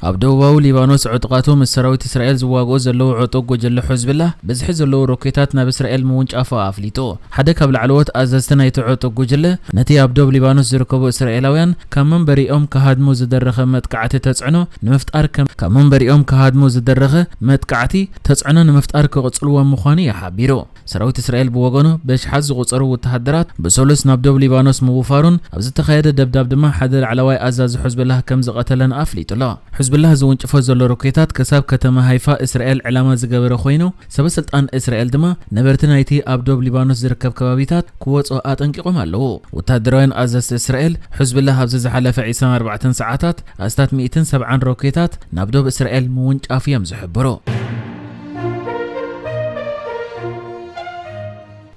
ኣብ ደቡባዊ ሊባኖስ ዕጡቓቱ ምስ ሰራዊት እስራኤል ዝዋግኡ ዘለዉ ዕጡቕ ጉጅለ ሑዝብላህ ብዝሒ ዘለዉ ሮኬታት ናብ እስራኤል ምውንጫፉ ኣፍሊጡ። ሓደ ካብ ላዕለዎት ኣዘዝቲ ናይቲ ዕጡቕ ጉጅለ፣ ነቲ ኣብ ዶብ ሊባኖስ ዝርከቡ እስራኤላውያን ካብ መንበሪኦም ክሃድሙ ዝደረኸ መጥቃዕቲ ተጽዕኖ ንምፍጣር ከም፣ ካብ መንበሪኦም ክሃድሙ ዝደረኸ መጥቃዕቲ ተጽዕኖ ንምፍጣር ክቕጽልዎም ምዃኑ እዩ ሓቢሩ። ሰራዊት እስራኤል ብወገኑ ብኣሽሓት ዝቑጸሩ ወተሃደራት ብሰሉስ ናብ ዶብ ሊባኖስ ምውፋሩን ኣብ ዝተኻየደ ደብዳብ ድማ ሓደ ላዕለዋይ ኣዛዚ ሑዝብላህ ከም ዝቐተለን ኣፍሊጡ ኣሎ። ሑዝብላህ ዝውንጭፎ ዘሎ ሮኬታት ክሳብ ከተማ ሃይፋ እስራኤል ዕላማ ዝገበረ ኮይኑ፣ ሰበ ስልጣን እስራኤል ድማ ነበርቲ ናይቲ ኣብ ዶብ ሊባኖስ ዝርከብ ከባቢታት ክወጹ ኣጠንቂቖም ኣለዉ። ወተሃደራውያን ኣዘዝቲ እስራኤል፣ ሑዝብላህ ኣብዚ ዝሓለፈ ዕስራን ኣርባዕተን ሰዓታት ኣስታት ሚእትን ሰብዓን ሮኬታት ናብ ዶብ እስራኤል ምውንጫፉ እዮም ዝሕብሩ።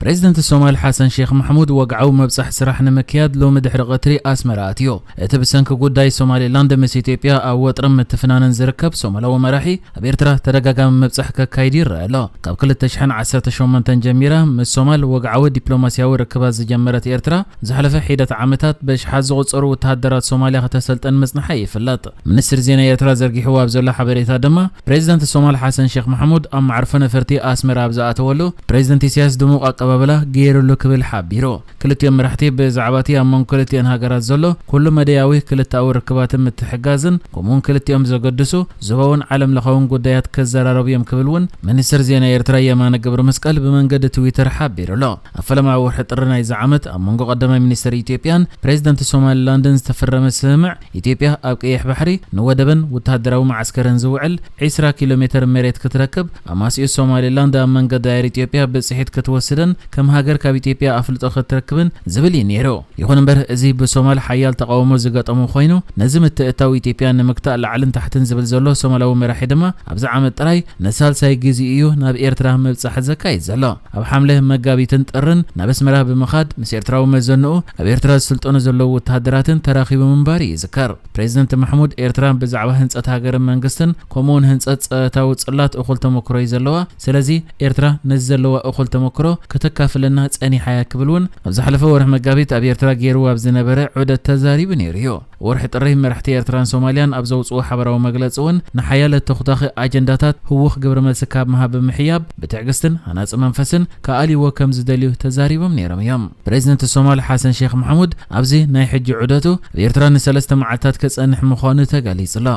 ፕሬዚደንት ሶማል ሓሰን ሼክ ማሕሙድ ወግዓዊ መብጻሕ ስራሕ ንምክያድ ሎሚ ድሕሪ ቀትሪ ኣስመራ ኣትዩ። እቲ ብሰንኪ ጉዳይ ሶማሌላንድ ምስ ኢትዮጵያ ኣብ ወጥርን ምትፍናንን ዝርከብ ሶማላዊ መራሒ፣ ኣብ ኤርትራ ተደጋጋሚ መብጻሕ ከካይድ ይረአ ኣሎ። ካብ ክልተ ሽሕን ዓሰርተ ሸሞንተን ጀሚራ ምስ ሶማል ወግዓዊ ዲፕሎማስያዊ ርክባት ዝጀመረት ኤርትራ፣ ዝሓለፈ ሒደት ዓመታት ብኣሽሓት ዝቑጸሩ ወተሃደራት ሶማልያ ከተሰልጠን ምጽንሓ ይፍለጥ። ሚኒስትሪ ዜና ኤርትራ ዘርጊሕዎ ኣብ ዘሎ ሓበሬታ ድማ፣ ፕሬዚደንት ሶማል ሓሰን ሼክ ማሕሙድ ኣብ መዓርፎ ነፈርቲ ኣስመራ ኣብ ዝኣተወሉ፣ ፕሬዚደንት ኢሳያስ ድሙቕ ኣቀባብላ ገይሩሉ ክብል ሓቢሩ። ክልቲኦም መራሕቲ ብዛዕባ እቲ ኣብ መንጎ ክልቲኦን ሃገራት ዘሎ ኩሉ መደያዊ ክልተኣዊ ርክባትን ምትሕግጋዝን፣ ከምኡውን ክልቲኦም ዘገድሱ ዞባውን ዓለም ለኻውን ጉዳያት ክዘራረቡ እዮም ክብል እውን ሚኒስትር ዜና ኤርትራ የማነ ገብረ መስቀል ብመንገዲ ትዊተር ሓቢሩ ኣሎ። ኣብ ፈለማ ወርሒ ጥሪ ናይዚ ዓመት ኣብ መንጎ ቀዳማይ ሚኒስትር ኢትዮጵያን ፕሬዚደንት ሶማሊላንድን ዝተፈረመ ስምምዕ፣ ኢትዮጵያ ኣብ ቀይሕ ባሕሪ ንወደብን ወተሃደራዊ መዓስከርን ዝውዕል ዕስራ ኪሎ ሜትር መሬት ክትረክብ፣ ኣማስዩ ሶማሊላንድ ኣብ መንገዲ ኣየር ኢትዮጵያ ብጽሒት ክትወስድን ከም ሃገር ካብ ኢትዮጵያ ኣፍልጦ ክትረክብን ዝብል እዩ ነይሩ። ይኹን እምበር፣ እዚ ብሶማል ሓያል ተቓውሞ ዝገጠሞ ኮይኑ፣ ነዚ ምትእትታው ኢትዮጵያ ንምግታእ ላዕልን ታሕትን ዝብል ዘሎ ሶማላዊ መራሒ ድማ ኣብዚ ዓመት ጥራይ ንሳልሳይ ግዜ እዩ ናብ ኤርትራ ምብጻሕ ዘካይድ ዘሎ። ኣብ ሓምለ፣ መጋቢትን ጥርን ናብ ኣስመራ ብምኻድ ምስ ኤርትራዊ መዘንኡ ኣብ ኤርትራ ዝስልጠኑ ዘለዉ ወተሃደራትን ተራኺቡ ምንባሩ ይዝከር። ፕሬዚደንት ማሕሙድ፣ ኤርትራ ብዛዕባ ህንጸት ሃገርን መንግስትን ከምኡውን ህንጸት ጸጥታዊ ጽላት እኹል ተመክሮ እዩ ዘለዋ። ስለዚ ኤርትራ ነዚ ዘለዋ እኹል ተመክሮ ከተካፍለና ጸኒሓ እያ ክብል እውን ኣብ ዝሓለፈ ወርሒ መጋቢት ኣብ ኤርትራ ገይርዎ ኣብ ዝነበረ ዑደት ተዛሪቡ ነይሩ እዩ። ወርሒ ጥሪ መራሕቲ ኤርትራን ሶማልያን ኣብ ዘውጽኡ ሓበራዊ መግለጺ እውን ንሓያለ ተኹታኺ ኣጀንዳታት ህዉኽ ግብረ መልሲ ካብ ምሃብ ብምሕያብ ብትዕግስትን ሃናጺ መንፈስን ክኣልይዎ ከም ዝደልዩ ተዛሪቦም ነይሮም እዮም። ፕሬዚደንት ሶማል ሓሰን ሼክ ማሕሙድ ኣብዚ ናይ ሕጂ ዑደቱ ኣብ ኤርትራ ንሰለስተ መዓልታት ክጸንሕ ምዃኑ ተገሊጹ ኣሎ።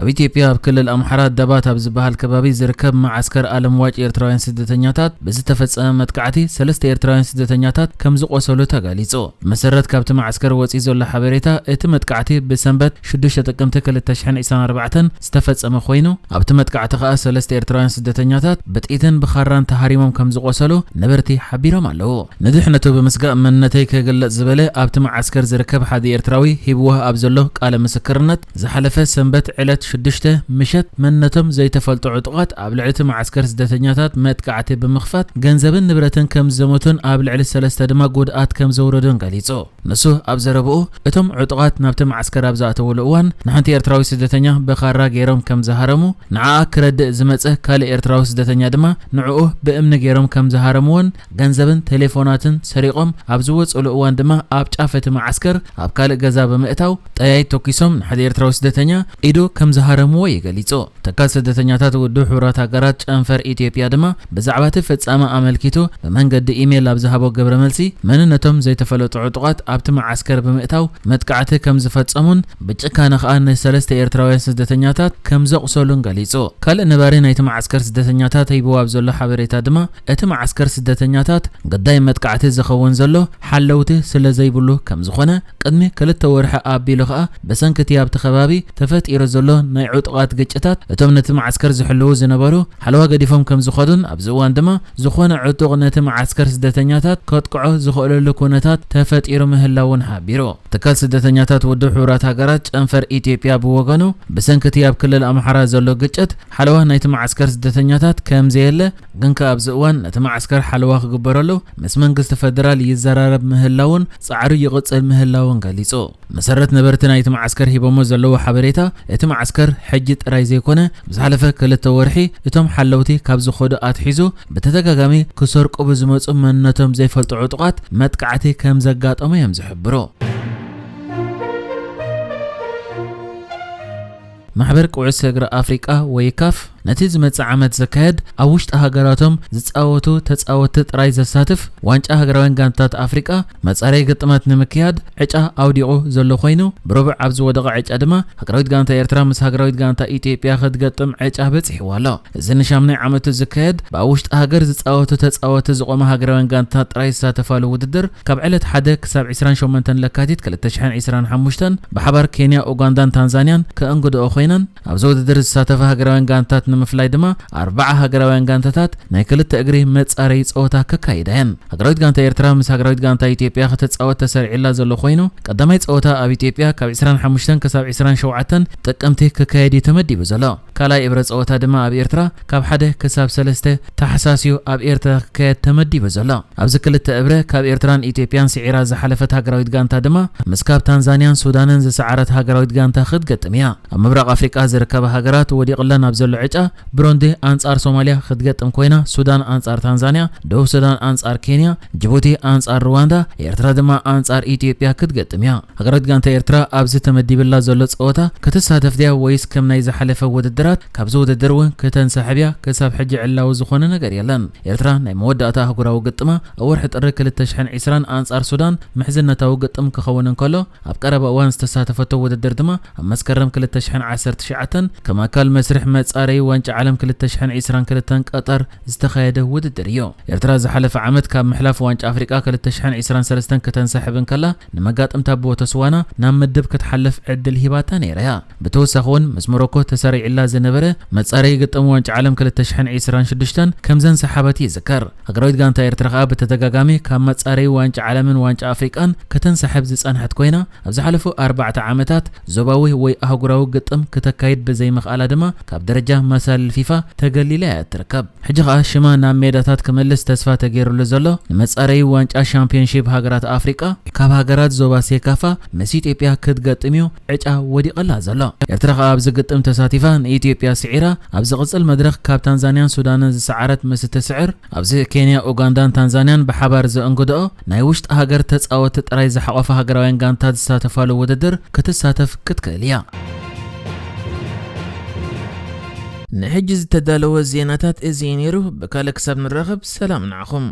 ኣብ ኢትዮጵያ ኣብ ክልል ኣምሓራ ደባት ኣብ ዝበሃል ከባቢ ዝርከብ መዓስከር ኣለምዋጭ ኤርትራውያን ስደተኛታት ብዝተፈጸመ መጥቃዕቲ ሰለስተ ኤርትራውያን ስደተኛታት ከም ዝቖሰሉ ተገሊጹ። ብመሰረት ካብቲ መዓስከር ወጺኡ ዘሎ ሓበሬታ፣ እቲ መጥቃዕቲ ብሰንበት ሽዱሽተ ጥቅምቲ ክልተ ሽሕን ዕስራን ኣርባዕተን ዝተፈጸመ ኮይኑ፣ ኣብቲ መጥቃዕቲ ከኣ ሰለስተ ኤርትራውያን ስደተኛታት ብጥይትን ብኻራን ተሃሪሞም ከም ዝቖሰሉ ነበርቲ ሓቢሮም ኣለዉ። ንድሕነቱ ብምስጋእ መንነተይ ክግለጽ ዝበለ ኣብቲ መዓስከር ዝርከብ ሓደ ኤርትራዊ ሂብዎ ኣብ ዘሎ ቃለ ምስክርነት፣ ዝሓለፈ ሰንበት ዕለት ሽዱሽተ ምሸት መንነቶም ዘይተፈልጡ ዕጡቓት ኣብ ልዕሊ እቲ መዓስከር ስደተኛታት መጥቃዕቲ ብምኽፋት ገንዘብን ንብረትን ከም ዝዘመቱን ኣብ ልዕሊ ሰለስተ ድማ ጉድኣት ከም ዘውረዱን ገሊጹ። ንሱ ኣብ ዘረብኡ፣ እቶም ዕጡቓት ናብቲ መዓስከር ኣብ ዝኣተውሉ እዋን ንሓንቲ ኤርትራዊ ስደተኛ ብኻራ ገይሮም ከም ዝሃረሙ፣ ንዓኣ ክረድእ ዝመጸ ካልእ ኤርትራዊ ስደተኛ ድማ ንዕኡ ብእምኒ ገይሮም ከም ዝሃረምዎን ገንዘብን ቴሌፎናትን ሰሪቖም ኣብ ዝወጽእሉ እዋን ድማ ኣብ ጫፍ እቲ መዓስከር ኣብ ካልእ ገዛ ብምእታው ጠያይት ተኩሶም ንሓደ ኤርትራዊ ስደተኛ ኢዱ ከም ዝሃረምዎ እዩ ገሊጹ። ትካል ስደተኛታት ውድብ ሕቡራት ሃገራት ጨንፈር ኢትዮጵያ ድማ ብዛዕባ እቲ ፍጻመ ኣመልኪቱ ብመንገዲ ኢሜይል ኣብ ዝሃቦ ግብረ መልሲ፣ መንነቶም ዘይተፈለጡ ዕጡቓት ኣብቲ መዓስከር ብምእታው መጥቃዕቲ ከም ዝፈጸሙን ብጭካነ ከኣ ንሰለስተ ኤርትራውያን ስደተኛታት ከም ዘቑሰሉን ገሊጹ። ካልእ ነባሪ ናይቲ መዓስከር ስደተኛታት ሂብዎ ኣብ ዘሎ ሓበሬታ ድማ፣ እቲ መዓስከር ስደተኛታት ግዳይ መጥቃዕቲ ዝኸውን ዘሎ ሓለውቲ ስለ ዘይብሉ ከም ዝኾነ፣ ቅድሚ ክልተ ወርሒ ኣቢሉ ከኣ ብሰንኪ እቲ ኣብቲ ከባቢ ተፈጢሩ ዘሎ ናይ ዕጡቓት ግጭታት፣ እቶም ነቲ መዓስከር ዝሕልዉ ዝነበሩ ሓለዋ ገዲፎም ከም ዝኾዱን ኣብዚ እዋን ድማ ዝኾነ ዕጡቕ ነቲ መዓስከር ስደተኛታት ከጥቅዖ ዝኽእለሉ ኩነታት ተፈጢሩ ምህላውን ሓቢሩ። ትካል ስደተኛታት ውድብ ሕቡራት ሃገራት ጨንፈር ኢትዮጵያ ብወገኑ፣ ብሰንኪ እቲ ኣብ ክልል ኣምሓራ ዘሎ ግጭት ሓለዋ ናይቲ መዓስከር ስደተኛታት ከም ዘየለ፣ ግን ከኣ ኣብዚ እዋን ነቲ መዓስከር ሓለዋ ክግበረሉ ምስ መንግስቲ ፈደራል ይዘራረብ ምህላውን ጻዕሩ ይቕጽል ምህላውን ገሊጹ። መሰረት ነበርቲ ናይቲ መዓስከር ሂቦሞ ዘለዉ ሓበሬታ፣ እቲ መዓስከር ሕጂ ጥራይ ዘይኮነ፣ ብዝሓለፈ ክልተ ወርሒ እቶም ሓለውቲ ካብ ዝኸዱ ኣትሒዙ ብተደጋጋሚ ክሰርቁ ብዝመጹ መንነቶም ዘይፈልጡ ዕጡቓት መጥቃዕቲ ከም ዘጋጠሙ እዮም ዝሕብሩ። ማሕበር ኩዕሶ እግሪ ኣፍሪቃ ወይ ካፍ ነቲ ዝመጽእ ዓመት ዘካየድ ኣብ ውሽጢ ሃገራቶም ዝጻወቱ ተጻወትቲ ጥራይ ዘሳትፍ ዋንጫ ሃገራውያን ጋንታት ኣፍሪቃ መጻረይ ግጥማት ንምክያድ ዕጫ ኣውዲቑ ዘሎ ኮይኑ፣ ብረቡዕ ኣብ ዝወደቐ ዕጫ ድማ ሃገራዊት ጋንታ ኤርትራ ምስ ሃገራዊት ጋንታ ኢትዮጵያ ክትገጥም ዕጫ በጺሕዋ ኣሎ። እዚ ንሻምናይ ዓመቱ ዝካየድ ብኣብ ውሽጢ ሃገር ዝጻወቱ ተጻወትቲ ዝቖመ ሃገራውያን ጋንታት ጥራይ ዝሳተፋሉ ውድድር ካብ ዕለት ሓደ ክሳብ ዕስራን ሸሞንተን ለካቲት ክልተ ሽሕን ዕስራን ሓሙሽተን ብሓባር ኬንያ፣ ኡጋንዳን ታንዛንያን ከእንግድኦ ኮይነን፣ ኣብዚ ውድድር ዝሳተፋ ሃገራውያን ጋንታት ንምፍላይ ድማ ኣርባዓ ሃገራውያን ጋንታታት ናይ ክልተ እግሪ መጻረይ ጸወታ ከካይዳ እየን። ሃገራዊት ጋንታ ኤርትራ ምስ ሃገራዊት ጋንታ ኢትዮጵያ ክትጻወት ተሰሪዕላ ዘሎ ኮይኑ፣ ቀዳማይ ጸወታ ኣብ ኢትዮጵያ ካብ ዕስራን ሓሙሽተን ክሳብ ዕስራን ሸውዓተን ጥቅምቲ ክካየድ እዩ ተመዲቡ ዘሎ። ካልኣይ እብረ ጸወታ ድማ ኣብ ኤርትራ ካብ ሓደ ክሳብ ሰለስተ ታሕሳስ እዩ ኣብ ኤርትራ ክካየድ ተመዲቡ ዘሎ። ኣብዚ ክልተ እብረ ካብ ኤርትራን ኢትዮጵያን ስዒራ ዝሓለፈት ሃገራዊት ጋንታ ድማ ምስ ካብ ታንዛንያን ሱዳንን ዝሰዓረት ሃገራዊት ጋንታ ክትገጥም እያ። ኣብ ምብራቕ ኣፍሪቃ ዝርከባ ሃገራት ወዲቕለን ኣብ ዘሎ ዕጫ ብሮንዲ ኣንጻር ሶማልያ ክትገጥም ኮይና፣ ሱዳን ኣንጻር ታንዛንያ፣ ደቡብ ሱዳን ኣንጻር ኬንያ፣ ጅቡቲ ኣንጻር ሩዋንዳ፣ ኤርትራ ድማ ኣንጻር ኢትዮጵያ ክትገጥም እያ። ሃገራዊት ጋንታ ኤርትራ ኣብዚ ተመዲብላ ዘሎ ጸወታ ክትሳተፍ ድያ ወይስ ከም ናይ ዝሓለፈ ውድድራት ካብዚ ውድድር እውን ከተንሳሕብ እያ? ክሳብ ሕጂ ዕላዊ ዝኾነ ነገር የለን። ኤርትራ ናይ መወዳእታ ኣህጉራዊ ግጥማ ኣብ ወርሒ ጥሪ ክልተ ሽሕን ዕስራን ኣንጻር ሱዳን ምሕዝነታዊ ግጥም ክኸውን እንከሎ፣ ኣብ ቀረባ እዋን ዝተሳተፈቶ ውድድር ድማ ኣብ መስከረም ክልተ ሽሕን ዓሰርተ ትሽዓተን ከም ኣካል መስርሕ መጻረዪ ዋንጫ ዓለም ክልተ ሽሕን ዕስራን ክልተን ቀጠር ዝተኻየደ ውድድር እዩ። ኤርትራ ዝሓለፈ ዓመት ካብ ምሕላፍ ዋንጫ ኣፍሪቃ ክልተ ሽሕን ዕስራን ሰለስተን ከተንሳሕብ እንከላ፣ ንመጋጥምታ ቦተስዋና ናብ ምድብ ክትሓልፍ ዕድል ሂባታ ነይራ እያ። ብተወሳኺ እውን ምስ ሞሮኮ ተሰሪዕላ ዝነበረ መጻረዪ ግጥም ዋንጫ ዓለም ክልተ ሽሕን ዕስራን ሽዱሽተን ከም ዘንሰሓበት ይዝከር። ሃገራዊት ጋንታ ኤርትራ ከኣ ብተደጋጋሚ ካብ መጻረዪ ዋንጫ ዓለምን ዋንጫ ኣፍሪቃን ከተንሳሕብ ዝጸንሐት ኮይና፣ ኣብ ዝሓለፉ ኣርባዕተ ዓመታት ዞባዊ ወይ ኣህጉራዊ ግጥም ክተካይድ ብዘይምኽኣላ ድማ ካብ ደረጃ መሳልል ፊፋ ተገሊላ እያ ትርከብ። ሕጂ ከኣ ሽማ ናብ ሜዳታት ክምልስ ተስፋ ተገይሩሉ ዘሎ ንመጻረዪ ዋንጫ ሻምፒዮንሺፕ ሃገራት ኣፍሪቃ ካብ ሃገራት ዞባ ሴካፋ ምስ ኢትዮጵያ ክትገጥም እዩ ዕጫ ወዲቐላ ዘሎ። ኤርትራ ከኣ ኣብዚ ግጥም ተሳቲፋ ንኢትዮጵያ ስዒራ ኣብ ዝቕጽል መድረኽ ካብ ታንዛንያን ሱዳንን ዝሰዓረት ምስ እትስዕር፣ ኣብዚ ኬንያ፣ ኡጋንዳን ታንዛንያን ብሓባር ዘእንግድኦ ናይ ውሽጢ ሃገር ተጻወትቲ ጥራይ ዝሓቖፈ ሃገራውያን ጋንታ ዝሳተፋሉ ውድድር ክትሳተፍ ክትክእል እያ። ንሕጂ ዝተዳለወ ዜናታት እዚ እዩ ነይሩ። ብካልእ ክሳብ ንራኸብ ሰላም ንዓኹም።